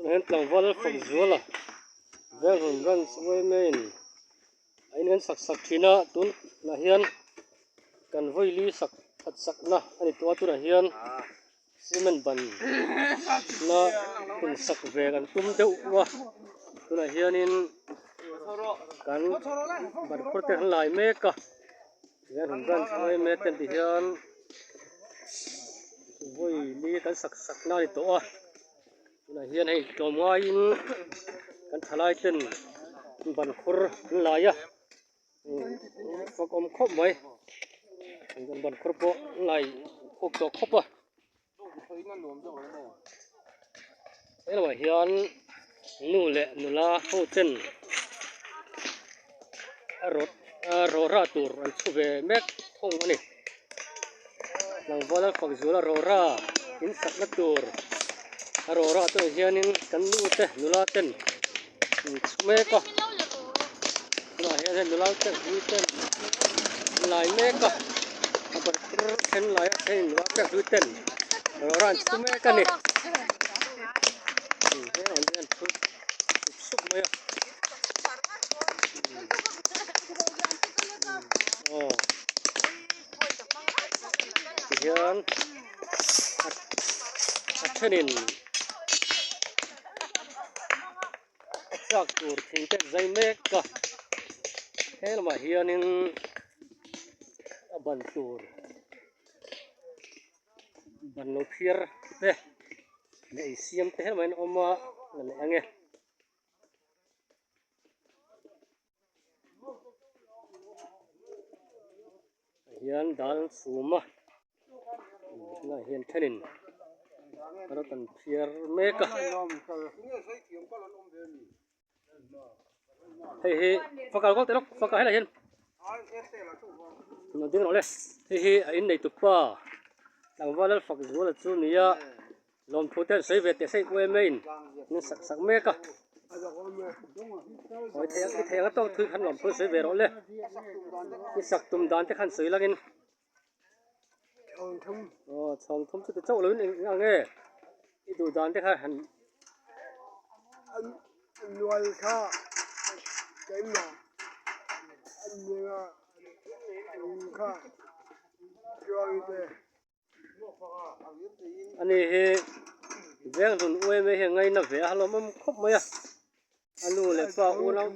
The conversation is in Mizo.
Hian tlangval fak zual a Venghun branch yma in a in an sak sak thin a tunah hian kan vawili sak that sakna a ni tawh a tunah hian cement ban na hun sak ve kan tum deuh a tunah hianin kan ban khur te an lai mek a Venghun branch yma te an ti hian vawili kan sak sakna a ni tawh a. Tunah hian hei tlawm ngaiin kan thalai ten ban khur an lai a fak awm khawp mai ban khur pawh an lai khuk tawh khawp a helamah hian nu leh nula ho ten a rawt a rawra tur an chhu ve mek thung a ni. Tlangval a fak zual a rawra in sakna tur a rawra ah chuan hianin kan nu te nula ten an chhu mek a tunah hian hei nula te hlui ten an lai mek a a ban phur then lai a then nula te hlui ten rawra an chhu mek a ni heng hian an chhu sup sup mai a. Aw tihian a thenin a chak tur thing te zai mek a he lamah hianin a ban tur ban lo phiar te leh ei siam te helmah hian a awm a la leh ang e. Hian dal chhum a tunah hian thenin a rawn kan phiar mek a hei hi faka kawng teh lawk faka helai hian lo ding rawh le hei hi a innei tupa tlangval fak zuala chu nia. Lawmthu te an sawi ve teh se yma in an sak sak mek a hawi thei i thei anga tawk thui khan lawmthu an sawi ve rawh le i sak tum dan te khan sawi langin aw chhawng thum chu ti chauh lo in eng ang nge i duh dan te kha han nual kha keimah an nia kha chuang te. Ani hi Venghlun UMA hian ngaina ve a hlawm awm khawp mai a, a nu leh pa unau.